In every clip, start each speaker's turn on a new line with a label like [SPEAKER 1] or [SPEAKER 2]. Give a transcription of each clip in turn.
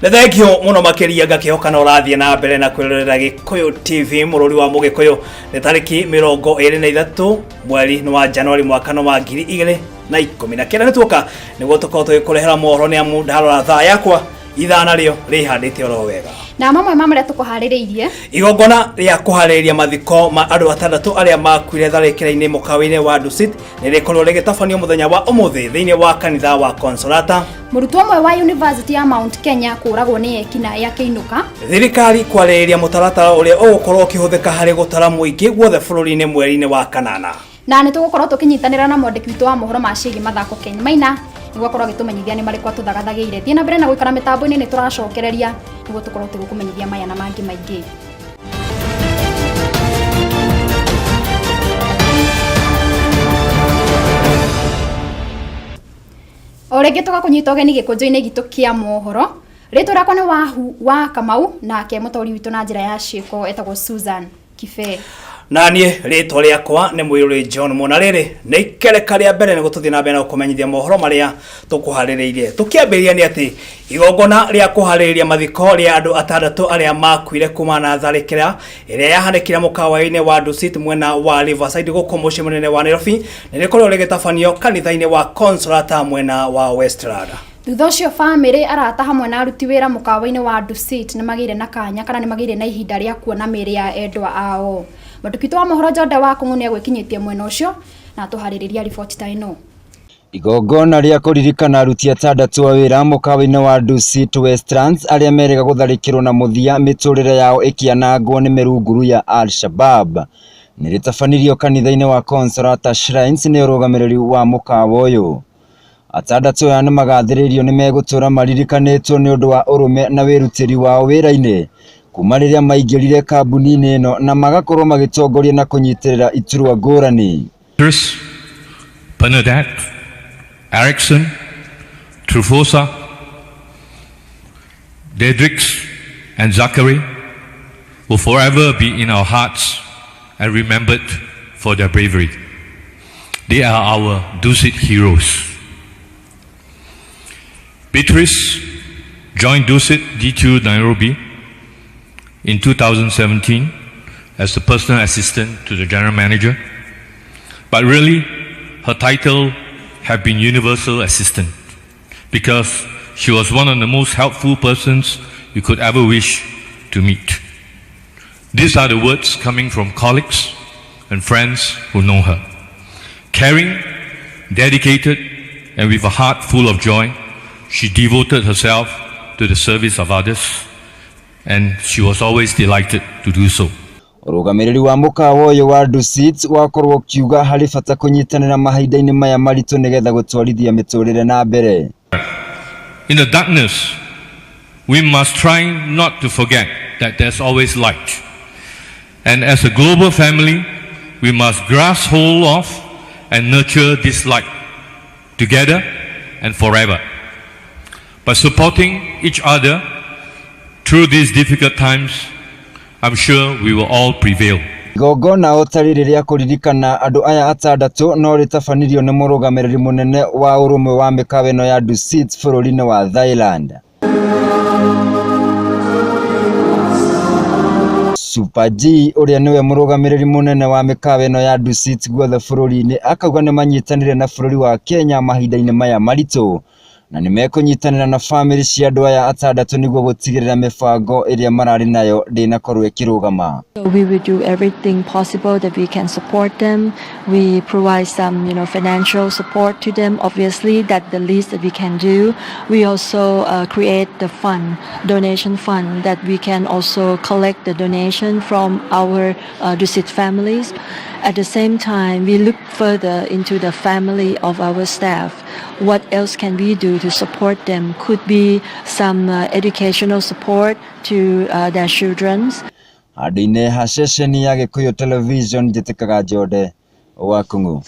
[SPEAKER 1] Nĩ thengio mũno makĩria, ngakĩhoka na ũrathiĩ na mbere na kwĩrorera Gĩkũyũ TV, mũrũri wa Mũgĩkũyũ. Nĩ tarĩki 23 mweri nĩ wa Januari, mwaka nĩ wa 2019. Nĩ tuoka nĩguo tũkorwo tũgĩkũrehera mohoro, nĩ amu ndarora thaa yakwa ithaa narĩo rĩhandĩte oro wega.
[SPEAKER 2] Na mamwe ma marĩa tũkũharĩrĩirie:
[SPEAKER 1] Igongona rĩa kũharĩrĩria mathiko ma andũ atandatũ arĩa makuire tharĩkĩra-inĩ mũkawa-inĩ wa Dusit nĩ rĩkorwo rĩgĩtabanio mũthenya wa ũmũthĩ thĩinĩ wa kanitha wa Consolata.
[SPEAKER 2] Mũrutwo ũmwe wa University ya Mount Kenya kũragwo nĩ ekinaĩ akĩinũka.
[SPEAKER 1] Thirikari kwarĩrĩria mũtaratara ũrĩa ũgũkorwo ũkĩhũthĩka harĩ gũtara mũingĩ guothe bũrũri-inĩ mweri-inĩ wa kanana.
[SPEAKER 2] Na nĩ tũgũkorwo tũkĩnyitanĩra na mwandĩki witũ wa mohoro ma ciĩgiĩ mathako, Ken Maina, nĩguo akorwo agĩtũmenyithia nĩ marĩkũ atũthagathagĩire. Thiĩ na mbere na gũikara mĩtambo-inĩ, nĩ tũracokereria nĩguo tũkorwo tũgĩkũmenyithia maya na mangĩ maingĩ. O rĩngĩ tũgakũnyita ũgeni gĩkũnjo-inĩ gitũ kĩa mohoro. Rĩtwa rĩakwa nĩ Wahu wa Kamau, nake mũtaũri witũ na njĩra ya ciĩko etagwo Susan Kibe.
[SPEAKER 1] Na niĩ rĩtwa rĩakwa nĩ Mũirũrĩ John Mona. Rĩrĩ nĩ ikereka rĩa mbere nĩguo tũthiĩ na mbere na gũkũmenyithia mohoro marĩa tũkũharĩrĩirie. Tũkĩambĩrĩria nĩ atĩ igongona rĩa kũharĩrĩria mathiko rĩa andũ atandatũ arĩa makuire kumana na tharĩkĩra ĩrĩa yahanĩkire mũkawa-inĩ wa Dusit mwena wa Riverside gũkũ mũciĩ mũnene wa Nairobi nĩ rĩkorwo rĩgĩtabanio kanitha-inĩ wa Consolata mwena wa Westland.
[SPEAKER 2] Thutha ũcio bamĩrĩ, arata hamwe na aruti wĩra mũkawa-inĩ wa Dusit nĩ magĩire na kanya kana nĩ magĩire na ihinda rĩa kuona mĩĩrĩ ya endwa ao. Mwandĩki witũ wa mohoro Jonda wa Kũng'ũ nĩ agwĩkinyĩtie mwena ũcio na atũharĩrĩria riboti ta ĩno.
[SPEAKER 3] Igongona rĩa kũririkana aruti atandatũ a wĩra mũkawa-inĩ wa Dusit Westlands arĩa merĩga gũtharĩkĩrwo na mũthia mĩtũrĩre yao ĩkĩanangwo nĩ mĩrunguru ya Al-Shabab nĩ rĩtabanirio kanitha-inĩ wa Consolata Shrines nĩ ũrũgamĩrĩri wa mũkawa ũyũ. Atandatũ aya nĩ magathĩrĩirio nĩ megũtũra maririkanĩtwo nĩ ũndũ wa ũrũme na wĩrutĩri wao wĩra-inĩ kuma rĩrĩa maingĩrire kambuni-inĩ ĩno na magakorwo magĩtongoria na kũnyitĩrĩra iturwa ngũrani.
[SPEAKER 4] Chris, Bernadette, Erickson, Trufosa, Dedrix, and Zachary will forever be in our hearts and remembered for their bravery. They are our Dusit heroes. Beatrice joined Dusit D2 Nairobi in 2017 as the personal assistant to the general manager. But really, her title had been Universal Assistant because she was one of the most helpful persons you could ever wish to meet. These are the words coming from colleagues and friends who know her. Caring, dedicated, and with a heart full of joy, she devoted herself to the service of others, and she was always delighted to do so.
[SPEAKER 3] Ũrũgamĩrĩri wa mũkawa ũyũ wa Dusit wakorwo ũkiuga harĩ bata kũnyitanĩra mahinda-inĩ maya maritũ nĩgetha gũtwarithia mĩtũrĩre na mbere.
[SPEAKER 4] In the darkness, we must try not to forget that there's always light. And as a global family, we must grasp hold of and nurture this light together and forever. By supporting each other through these difficult times, I'm sure we will all prevail.
[SPEAKER 3] Igongona o ta rĩrĩ rĩa kũririkana andũ aya atandatũ no rĩtabanirio nĩ mũrũgamĩrĩri mũnene wa ũrũmwe wa mĩkawa ĩno ya Dusit bũrũri-inĩ wa Thailand. Super G, ũrĩa nĩwe mũrũgamĩrĩri mũnene wa mĩkawa ĩno ya Dusit guothe bũrũri-inĩ, akauga nĩ manyitanĩire na bũrũri wa Kenya mahinda-inĩ maya maritũ na nĩ mekũnyitanĩra na bamĩrĩ cia andũ aya atandatũ nĩguo gũtigĩrĩra mĩbango ĩrĩa mararĩ nayo ndĩnakorwo ĩkĩrũgama.
[SPEAKER 5] So we will do everything possible that we can support them. We provide some financial support to them. Obviously, that's the least that we can do. We also create the fund, donation fund, that we can also collect the donation from our Dusit families. At the same time, we look further into the family of our staff. What else can we do to support them? Could be some educational support to their children.
[SPEAKER 3] Handũ-inĩ ha ceceni ya Gĩkũyũ Television, njĩtĩkaga Njonde wa Kũng'ũ.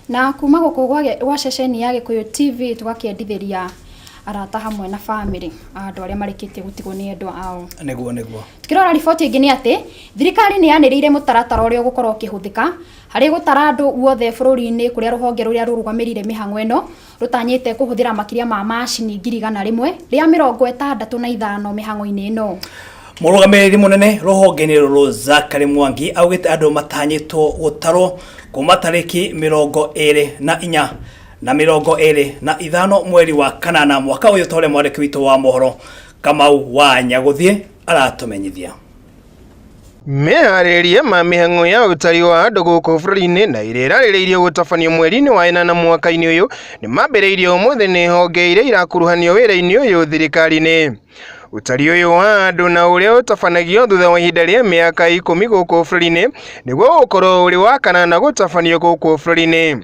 [SPEAKER 2] Na kuma gũkũ gwa ceceni ya Gĩkũyũ TV tũgakĩendithĩria Arata hamwe na bamĩrĩ andũ arĩa marĩkĩtie gũtigwo nĩ endwa ao.
[SPEAKER 1] Nĩguo nĩguo.
[SPEAKER 2] Tukĩrora riboti ĩngĩ nĩ atĩ thirikari nĩ yanĩrĩire mũtaratara ũrĩa ũgũkorwo ũkĩhũthĩka harĩ gũtara andũ guothe bũrũri-inĩ, kũrĩa rũhonge rũrĩa rũrũgamĩrĩire mĩhang'o ĩno rũtanyĩte kũhũthĩra makĩria ma macini 165,000 mĩhang'o-inĩ ĩno.
[SPEAKER 1] Mũrũgamĩrĩri mũnene rũhonge-inĩ rũrũ Zachary Mwangi augĩte andũ matanyĩtwo gũtarwo kuma tarĩki 24 na 25 mweri wa kanana mwaka ũyũ, ta ũrĩa mwandĩki witũ wa mohoro Kamau wa Nyagũthiĩ aratũmenyithia.
[SPEAKER 6] Meharĩrĩria ma mĩhang'o ya ũtari wa andũ gũkũ bũrũri-inĩ na ĩrĩa ĩrarĩrĩirio gũtabanio mweri-inĩ wa ĩnana mwaka-inĩ ũyũ nĩ mambĩrĩirio ũmũthĩ nĩ honge iria irakuruhanio wĩra-inĩ ũyũ thirikari-inĩ. Ũtari ũyũ wa andũ na ũrĩa ũtabanagio thutha wa ihinda rĩa mĩaka 10 gũkũ bũrũri-inĩ nĩguo ũgũkorwo ũrĩ wa kanana gũtabanio gũkũ bũrũri-inĩ.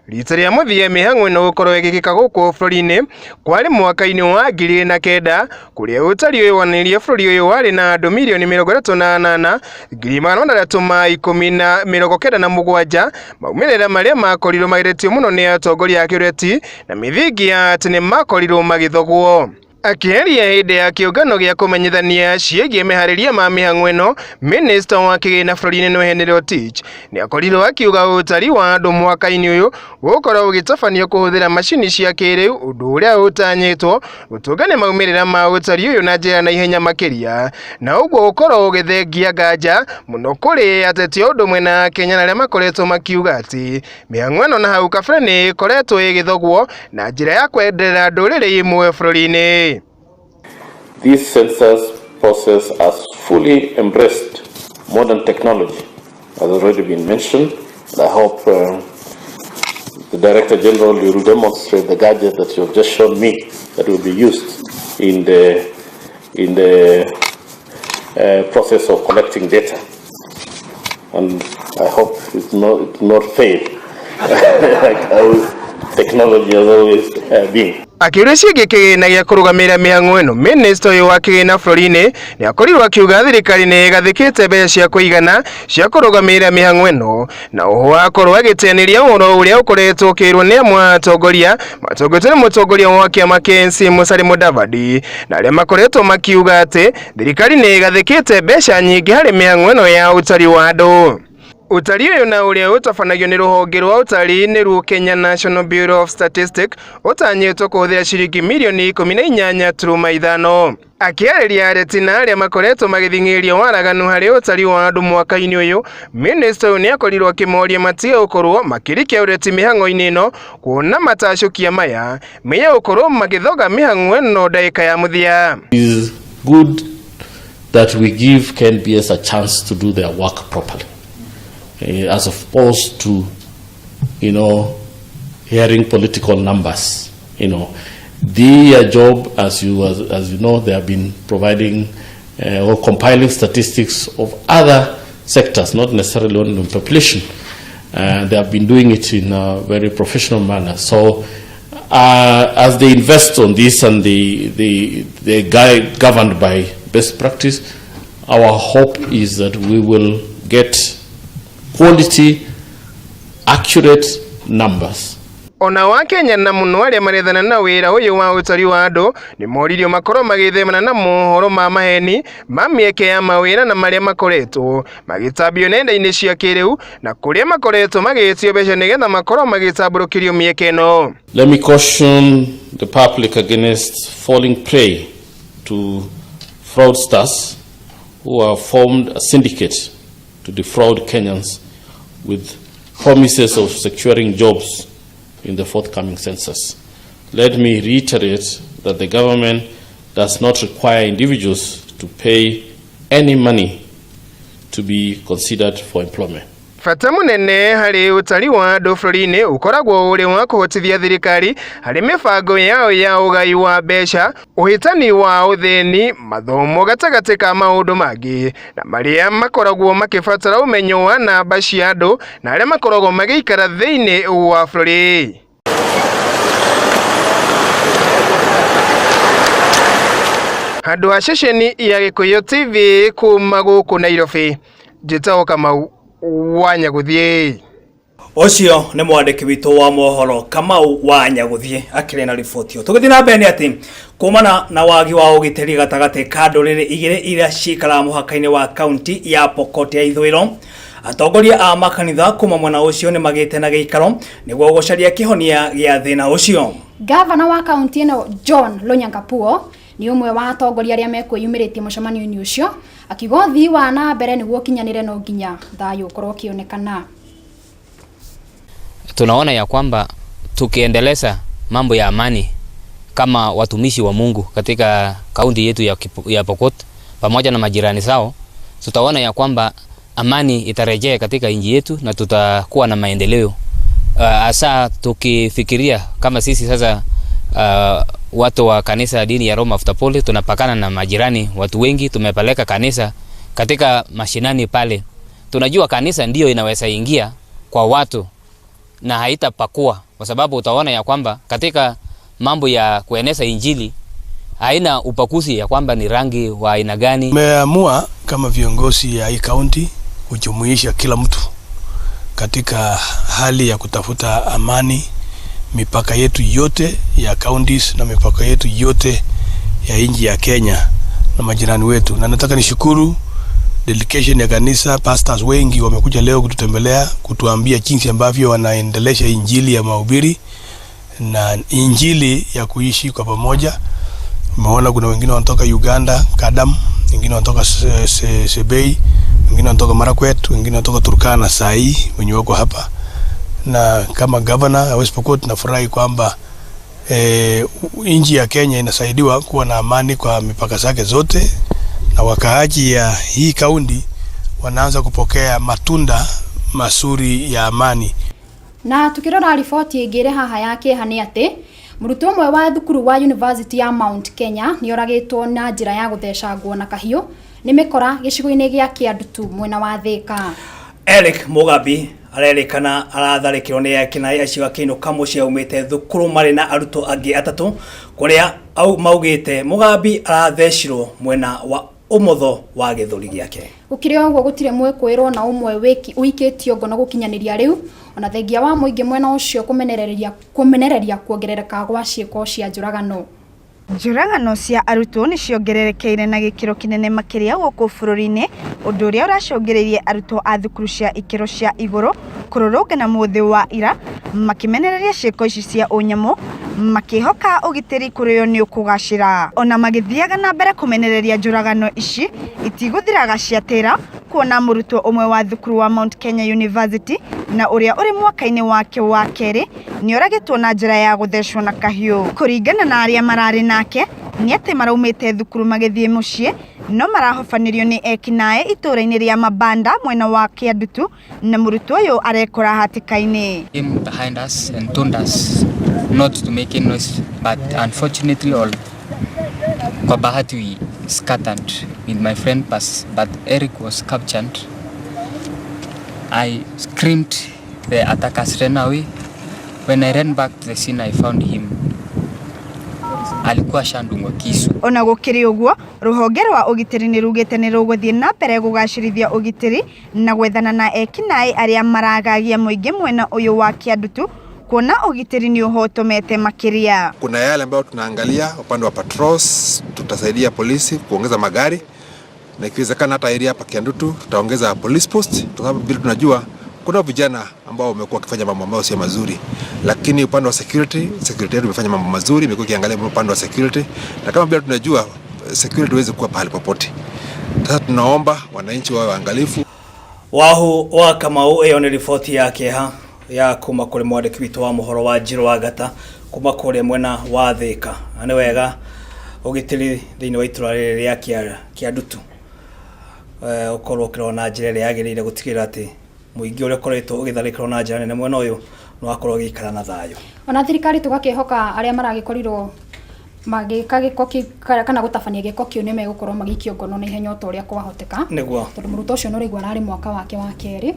[SPEAKER 6] Rita rĩa mũthia mĩhang'o ĩno gũkorwo ĩgĩkĩka gũkũ bũrũri-inĩ kwarĩ mwaka-inĩ wa 2009, kũrĩa ũtari ũyũ wonanirie bũrũri ũyũ warĩ na andũ 38,697,000, maumĩrĩra marĩa makorirwo mageretio mũno nĩ atongoria a kĩũteti na mĩthingi ya atĩ nĩ makorirwo magĩthogwo. Akĩaria hĩndĩ ya kĩũngano gĩa kũmenyithania ciĩgiĩ meharĩria ma mĩhang'o ĩno, minista wa kĩgĩna bũrũri-inĩ Noah Rotich nĩ akorirwo akiuga ũtari wa andũ mwaka-inĩ ũyũ gũkorwo ũgĩtabanio kũhũthĩra macini cia kĩrĩu, ũndũ ũrĩa ũtanyĩtwo gũtũngania maumĩrĩra ma ũtari ũyũ na njĩra ya naihenya makĩria, na ũguo gũkorwo ũgĩthengia nganja mũno kũrĩ ateti o ũndũ ũmwe na Akenya arĩa makoretwo makiuga atĩ mĩhang'o ĩno na hau kabere nĩ ĩkoretwo ĩgĩthogwo na njĩra ya kwenderera ndũrĩrĩ imwe bũrũri-inĩ.
[SPEAKER 7] This census process has fully embraced modern technology, as already been mentioned. And I hope the Director General will demonstrate the gadget that you have just shown me that will be used in the process of collecting data. And I hope it's not fail, like how technology has always been.
[SPEAKER 6] Akĩũria ciĩgiĩ kĩgĩna gĩa kũrũgamĩrĩra mĩhang'o ĩno, minista ũyũ wa kĩgĩna bũrũri-inĩ nĩ akorirwo akiuga thirikari nĩ ĩgathĩkĩte mbeca cia kũigana cia kũrũgamĩrĩra mĩhang'o ĩno, na oho akorwo agĩteanĩria ũhoro ũrĩa ũkoretwo ũkĩrwo nĩ amwe a atongoria matongoretio nĩ mũtongoria wa kĩama kĩa ANC Musalia Mudavadi, na arĩa makoretwo makiuga atĩ thirikari nĩ ĩgathĩkĩte mbeca nyingĩ harĩ mĩhang'o ĩno ya ũtari wa andũ. Ũtari ũyũ na ũrĩa ũtabanagio nĩ rũhonge rwa ũtari nĩruo Kenya National Bureau of Statistics ũtanyĩtwo kũhũthĩra ciringi mirioni 18.5. Akĩarĩria areti na arĩa makoretwo magĩthing'ĩrĩria waraganu harĩ ũtari wa andũ mwaka-inĩ ũyũ, minista ũyũ nĩakorirwo akĩmoria matige gũkorwo makĩrikia ũreti mĩhang'o-inĩ ĩno, kuona matacũkia maya menya gũkorwo magĩthoga mĩhang'o ĩno ndagĩka ya mũthia.
[SPEAKER 7] It is good that we give KNBS a chance to do their work properly, as opposed to, hearing political numbers. Their job, as you know, they have been providing or compiling statistics of other sectors, not necessarily only on population. They have been doing it in a very professional manner. So, as they invest on this and they governed by best practice, our hope is that we will get quality, accurate numbers.
[SPEAKER 6] Ona wa Kenya na mũno arĩa marethana na wĩra ũyũ wa ũtari wa andũ nĩ moririo makorwo magĩthemana na mohoro ma maheni ma mĩeke ya mawĩra na marĩa makoretwo magĩtambio nenda-inĩ cia kĩrĩu na kũrĩa makoretwo magĩtio mbeca nĩgetha makorwo magĩtambũrũkĩrio mĩeke ĩno.
[SPEAKER 7] Let me caution the public against falling prey to fraudsters who have formed a syndicate to defraud Kenyans with promises of securing jobs in the forthcoming census. Let me reiterate that the government does not require individuals to pay any money to be considered for employment.
[SPEAKER 6] Bata mũnene harĩ ũtari wa andũ bũrũri-inĩ ũkoragwo ũrĩ wa kũhotithia thirikari harĩ mĩbango yao ya ũgai wa mbeca, ũhĩtani wa ũthĩni, mathomo gatagatĩ ka maũndũ mangĩ, na marĩa makoragwo makĩbatara ũmenyo wa namba cia andũ na arĩa makoragwo magĩikara thĩinĩ wa bũrũri. Handũ ha ceceni ya Gĩkũyũ TV kuma gũkũ Nairobi, njĩtagwo Kamau wa Nyagũthiĩ.
[SPEAKER 1] Ũcio nĩ mwandĩki witũ wa mohoro Kamau wa Nyagũthiĩ akĩrĩ na riboti ĩyo. Tũgĩthiĩ na mbere nĩ atĩ kumana na wagi wa ũgitĩri gatagatĩ ka ndũrĩrĩ igĩrĩ iria cikaraga mũhaka-inĩ wa kaunti ya Pokot ya ithũĩro, atongoria a makanitha kuma mwena ũcio nĩ magĩte na gĩikaro nĩguo gũcaria kĩhonia gĩa thĩna ũcio.
[SPEAKER 2] Gavana wa kaunti ĩno John Lonyangapuo nĩ ũmwe wa atongoria arĩa mekwĩyumĩrĩtie mũcemanio-inĩ ũcio, akiuga ũthii wa na mbere nĩguo ũkinyanĩre no nginya thayũ ũkorwo ũkĩonekana.
[SPEAKER 8] Tunaona ya kwamba tukiendeleza mambo ya amani kama watumishi wa Mungu katika kaunti yetu ya Pokot pamoja na majirani zao, tutaona ya kwamba amani itarejea katika nchi yetu na tutakuwa na maendeleo. Hasa tukifikiria kama sisi sasa watu wa kanisa ya dini ya Roma Apostoli tunapakana na majirani, watu wengi tumepeleka kanisa katika mashinani pale. Tunajua kanisa ndiyo inaweza ingia kwa watu na haitapakua, kwa sababu utaona ya kwamba katika mambo ya kueneza injili haina upakuzi ya kwamba ni rangi wa aina gani.
[SPEAKER 9] Tumeamua kama viongozi ya hii kaunti kujumuisha kila mtu katika hali ya kutafuta amani mipaka yetu yote ya counties na mipaka yetu yote ya nchi ya Kenya na majirani wetu. Na nataka nishukuru delegation ya kanisa, pastors wengi wamekuja leo kututembelea, kutuambia jinsi ambavyo wanaendelesha injili ya mahubiri na injili ya kuishi kwa pamoja. Umeona kuna wengine wanatoka Uganda, Kadam, wengine wanatoka Sebei, wengine wanatoka Marakwet, wengine wanatoka Turkana saa hii wenye wako hapa. Na kama governor wa West Pokot nafurahi kwamba nchi ya Kenya inasaidiwa kuwa na amani kwa mipaka zake zote, na wakaaji ya hii kaunti wanaanza kupokea matunda mazuri ya amani.
[SPEAKER 2] Na tukirora riboti ĩngĩ ĩrĩ haha ya kĩeha nĩ atĩ mũrutwo ũmwe wa thukuru wa University ya Mount Kenya nĩ oragĩtwo na njĩra ya gũthecangwo na kahiũ nĩ mĩkora gĩcigo-inĩ gĩa Kĩandutu mwena wa Thĩka.
[SPEAKER 1] Eric Mugambi arerĩkana aratharĩkĩrwo nĩ ekinaĩ acio akĩinũka mũciĩ aumĩte thukuru marĩ na arutwo angĩ atatũ kũrĩa au maugĩte Mugambi arathecirwo mwena wa ũmotho wa gĩthũri gĩake.
[SPEAKER 2] Gũkĩrĩ ũguo, gũtirĩ mwĩkũĩrwo na ũmwe ũikĩtio ngono gũkinyanĩria rĩu, ona thengia wa mũingĩ mwena ũcio kũmenereria kuongerereka gwa ciĩko cia njũragano.
[SPEAKER 10] Njũragano cia arutwo nĩ ciongererekeire na gĩkĩro kĩnene makĩria gũkũ bũrũri-inĩ, ũndũ ũrĩa ũracũngĩrĩirie arutwo a thukuru cia ikĩro cia igũrũ kũrũrũngana mũthĩ wa ira makĩmenereria ciĩko ici cia ũnyamũ, makĩhoka ũgitĩri kũrĩ o nĩ ũkũgacĩra. Ona magĩthiaga na mbere kũmenereria njũragano ici itigũthiraga ciatĩra, kuona mũrutwo ũmwe wa thukuru wa Mount Kenya University na ũrĩa ũrĩ mwaka-inĩ wake wa kerĩ nĩoragĩtwo na njĩra ya gũthecwo na kahiũ. Kũringana na arĩa mararĩ nake nĩ atĩ maraumĩte thukuru magĩthiĩ mũciĩ, no marahobanĩrio nĩ ekinaĩ itũũra-inĩ rĩa Mabanda mwena wa Kĩandutu, na mũrutwo ũyũ arekora hatĩka-inĩ.
[SPEAKER 11] Came behind us and told us not to make any noise, but unfortunately or kwa bahati we scattered with my friend but Eric was captured. I screamed, the attackers ran away. When I ran back to the scene, I found him. Alikuwa ashandungwa kisu.
[SPEAKER 10] Ona gũkĩrĩ ũguo, rũhonge rwa ũgitĩri nĩ rugĩte nĩ rũgũthiĩ na mbere gũgacĩrithia ũgitĩri na gwethana na ekinaĩ arĩa maragagia mũingĩ mwena ũyũ wa Kĩandutu, kuona ũgitĩri nĩ ũhotomete makĩria.
[SPEAKER 12] Kuna yale ambayo tunaangalia upande wa patrols, tutasaidia polisi kuongeza magari na ikiwezekana hata area hapa Kiandutu tutaongeza police post, kwa sababu vile tunajua kuna vijana ambao wamekuwa wakifanya mambo ambayo sio mazuri, lakini upande wa security, security yetu imefanya mambo mazuri, imekuwa ikiangalia upande wa security, na kama vile tunajua security huwezi kuwa pahali popote. Sasa tunaomba wananchi wawe waangalifu.
[SPEAKER 1] Wahu wa Kamau, ĩyo nĩ riboti ya kĩeha ya kuma kũrĩ mwandĩki witũ wa mohoro wa Njirũ wa Ngata kuma kũrĩa mwena wa Thĩka. Na nĩ wega ũgitĩri thĩinĩ wa itũra rĩrĩ rĩa Kĩandutu ũkorwo ũkĩrora na njĩra ĩrĩa yagĩrĩire gũtigĩrĩra atĩ mũingĩ ũrĩa ũkoretwo ũgĩtharĩkĩrwo na njĩra nene mwena ũyũ nĩ wakorwo ũgĩikara na thayũ.
[SPEAKER 2] Ona thirikari tũgakĩhoka arĩa maragĩkorirwo magĩka gĩko kĩu kana gũtabania gĩko kĩu nĩ megũkorwo magĩikio ngono na ihenya o ta ũrĩa kwahoteka, tondũ mũrutwo ũcio nĩ ũraigua ararĩ mwaka wake wa kerĩ.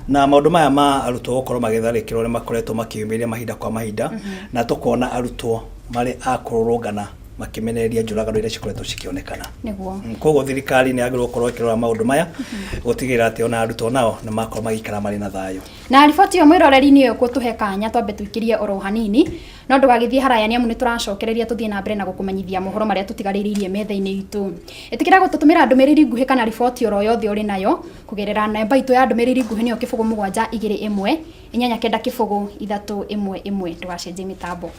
[SPEAKER 1] Na maũndũ maya ma arutwo gũkorwo magĩtharĩkĩrwo nĩ makoretwo makĩyumĩria mahinda kwa mahinda, na tũkona arutwo marĩ a kũrũrũngana. Makĩmenereria njũragano iria cikoretwo cikĩonekana.
[SPEAKER 2] Nĩguo.
[SPEAKER 1] Koguo thirikari nĩ yagĩrĩirwo gũkorwo ĩkĩrora maũndũ maya gũtigĩrĩra atĩ ona arutwo nao nĩ makorwo magĩikara marĩ na thayũ.
[SPEAKER 2] Na riboti ĩyo, mwĩroreri, nĩyo ĩgũtũhe kanya twambe tũikĩrie oro hanini, no ndũgagĩthiĩ haraya nĩ amu nĩ tũracokereria tũthiĩ na mbere na gũkũmenyithia mohoro marĩa tũtigarĩrĩirie metha-inĩ itũ. Ĩtĩkĩra gũtũtũmĩra ndũmĩrĩri nguhĩ kana riboti oro yothe ũrĩ nayo kũgerera namba itũ ya ndũmĩrĩri nguhĩ, nĩyo 0721 890 311. Ndũgacenjie mĩtambo.